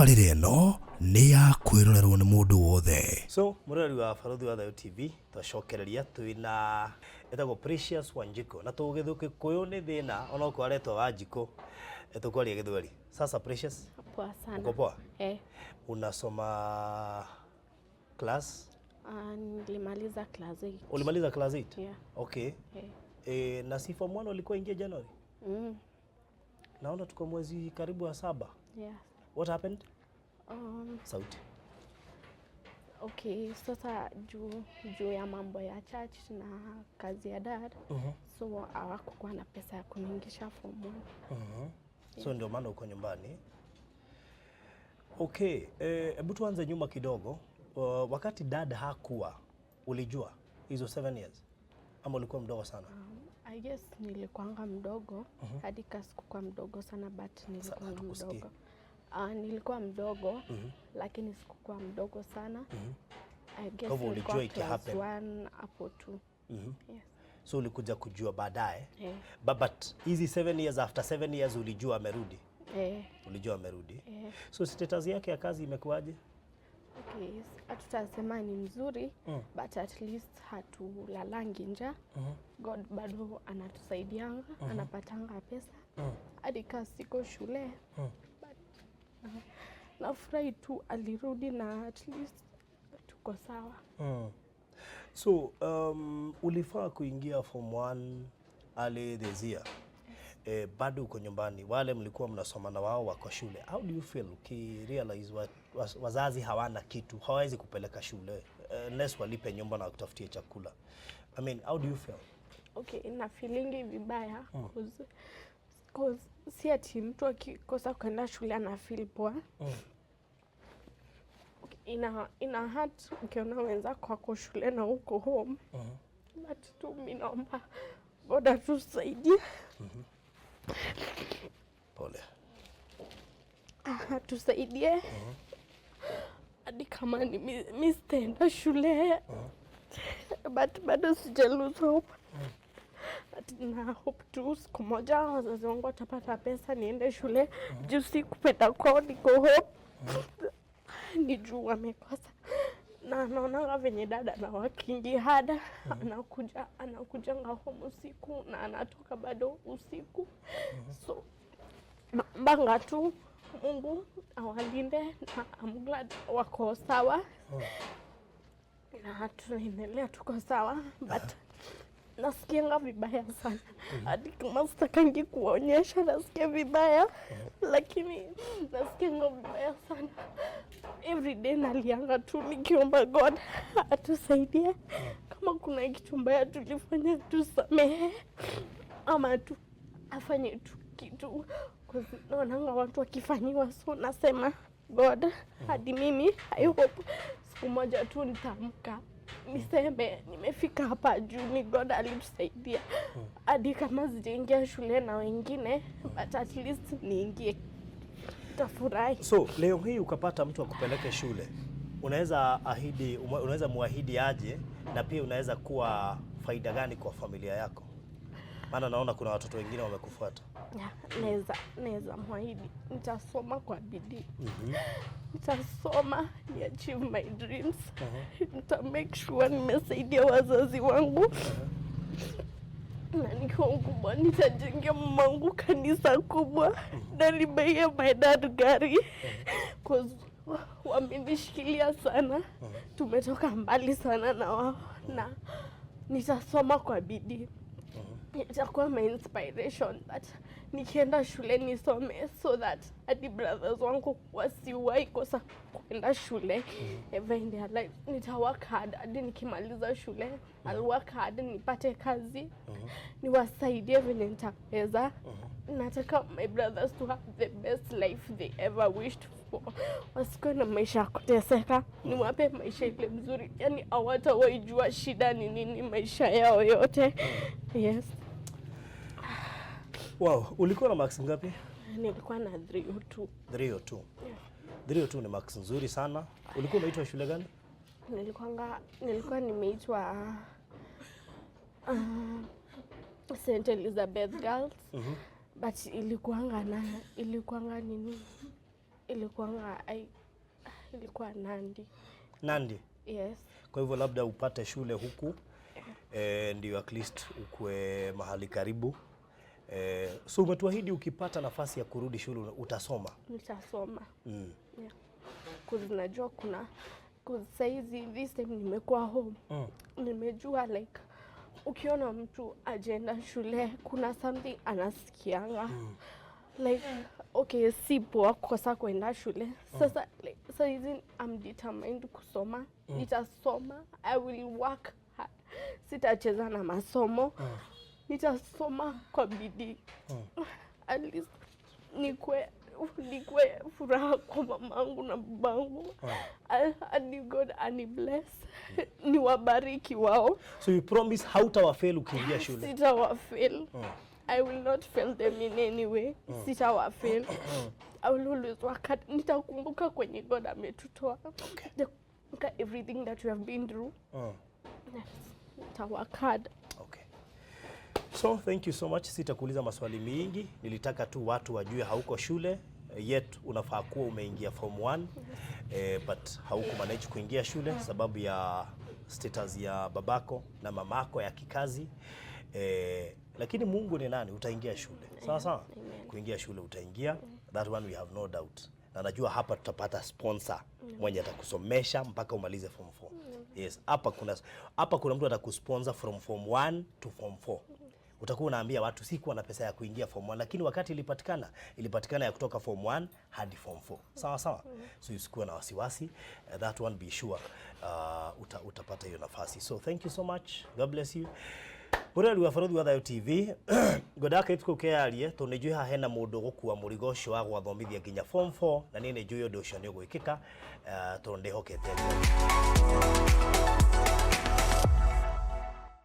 Tabarĩra ĩno nĩ ya kwĩrorerwo nĩ mũndũ wothe. So mũroreri wa Barũthi wa Thayũ TV, twacokereria twĩna ĩtagwo Precious Wanjiko, na tũgĩkũyũ nĩ thĩna onokorwo aretwo Wanjikũ, tũkwaria Gĩthweri. Sasa Precious, Poa sana. Uko poa? Eh. Unasoma class? Nilimaliza class 8. Ulimaliza class 8? Yeah. Okay. Eh. Na si form 1 ulikuwa ingia January? Mm. Naona tuko mwezi karibu wa 7. Yeah. What happened? Sauti. Okay, sasa juu ya mambo ya church na kazi ya dad. So hawakukuwa na pesa ya kuniingisha form 1. So ndio maana uko nyumbani. Okay, hebu tuanze nyuma kidogo. Wakati dad hakuwa, ulijua hizo 7 years ama ulikuwa mdogo sana? I guess nilikuanga mdogo, hadi ka sikukuwa mdogo sana, but nilikuwa Hatukusikii. mdogo. Nilikuwa mdogo, lakini sikukuwa mdogo sana. I guess Kwa hivyo nilikuwa ulijua class ikihappen. 1 hapo tu. Yes. So ulikuja kujua baadaye. Eh. But hizi 7 years, after 7 years ulijua amerudi? Eh. Ulijua amerudi. Eh. So status yake ya kazi imekuwaje? Okay, hatutasema ni mzuri, but at least hatulalangi njaa. God bado anatusaidianga, anapatanga pesa hadi kaa siko shule. But nafurahi tu alirudi na at least tuko sawa. So ulifaa kuingia form 1 early this year. Bado uko nyumbani, wale mlikuwa mnasoma na wao wako shule. How do you feel ukirealize wazazi hawana kitu, hawawezi kupeleka shule unless walipe nyumba na wakutafutie chakula? I mean, how do you feel? Okay, na feelingi vibaya 'cause si ati mtu akikosa kwenda shule ana feel poa. Okay, ina hurt ukiona wenzako wako shule na uko home. But tu mi naomba God atusaidie. Pole. Atusaidie hadi kama ni mi sitaenda shule, but bado sija lose hope. But na hope tu siku moja wazazi wangu watapata pesa niende shule, juu si kupenda kwao niko home, ni juu wamekosa. Na naonanga venye dada na workingi hard, anakujanga home usiku na anatoka bado usiku, so naombanga tu Mungu awalinde na I'm glad wako sawa na tunaendelea, tuko sawa, but nasikianga vibaya sana hadi kama sitakangi kuonyesha nasikia vibaya, lakini nasikianga vibaya sana. Every day nalianga tu nikiomba God atusaidie, kama kuna kitu mbaya tulifanya tusamehe, ama tu afanye tu kitu, 'cause naonanga watu wakifanyiwa, so nasema God, hadi mimi I hope siku moja tu nitaamka niseme nimefika hapa juu ni God alitusaidia, hadi kama sijaingia shule na wengine, but at least niingie, tafurahi. So leo hii ukapata mtu akupeleke shule, unaweza muahidi aje, na pia unaweza kuwa faida gani kwa familia yako? Maana naona kuna watoto wengine wamekufuata. Yeah, naweza mwahidi nitasoma kwa bidii, nitasoma ni achieve my dreams, nita make sure nimesaidia wazazi wangu, na nikiwa mkubwa nitajengea mamangu kanisa kubwa na nibuyie my dad gari, 'cause wamenishikilia sana, tumetoka mbali sana na wao, na nitasoma kwa bidii, itakuwa my inspiration that nikienda shule nisome so that hadi brothers wangu wasiwahi kosa kuenda shule ever in their life. Nita work hard hadi nikimaliza shule, I'll work hard nipate kazi, niwasaidie venye nitaweza. Nataka my brothers to have the best life they ever wished for, wasikuwe na maisha ya kuteseka, niwape maisha ile mzuri, yani hawatawaijua shida ni nini maisha yao yote. Yes. Wow, ulikuwa na marks ngapi? Nilikuwa na 302. 302. 302 ni marks nzuri sana. Ulikuwa umeitwa shule gani? Nilikuwa nimeitwa St Elizabeth Girls, but ilikuanga nini? Ilikuwa Nandi. Nandi. Yes. Kwa hivyo labda upate shule huku, ndio at least ukue mahali karibu. So umetuahidi ukipata nafasi ya kurudi shule utasoma. Nitasoma. Yeah. 'Cause najua kuna, 'cause saizi this time nimekuwa home. Nimejua like ukiona mtu ajenda shule kuna something anasikianga. Like okay, si poa kukosa kwenda shule. Sasa like, saizi I'm determined kusoma. Nitasoma. I will work hard. Sitacheza na masomo. Nitasoma kwa bidii. At least nikwe furaha kwa mamangu na babangu. Hadi God ani bless. Niwabariki wao. So you promise hautawafail ukiingia shule? Sitawafail. I will not fail them in any way. Sitawafail. I will always work hard. Nitakumbuka kwenye God ametutoa. Nitakumbuka everything that we have been through. Yes. Nita work hard. Okay. So thank you so much. Sitakuuliza maswali mingi, nilitaka tu watu wajue hauko shule yet unafaa kuwa umeingia form 1, but hauku manage kuingia shule sababu ya status ya babako na mamako ya kikazi, lakini Mungu ni nani, utaingia shule, sawa sawa. Kuingia shule utaingia, that one we have no doubt, na najua hapa tutapata sponsor mwenye atakusomesha mpaka umalize form 4. Yes, hapa kuna mtu atakusponsor from form 1 to form 4. Utakuwa unaambia watu, "Sikuwa na pesa ya kuingia form 1, lakini wakati ilipatikana, ilipatikana ya kutoka form 1 hadi form 4." Sawa sawa. So usikuwe na wasiwasi, that one be sure utapata hiyo nafasi. So thank you so much. God bless you. Mũrori wa Barũthi wa Thayũ TV, ngwendaga kairĩtu kau keyarie tondũ nĩ njũĩ haha hena mũndũ ũgũkua mũrigo ũcio wa gwathomithia nginya form 4, na niĩ nĩ njũĩ ũndũ ũcio nĩ ũgwĩkĩka, tondũ ndĩhokete Ngai.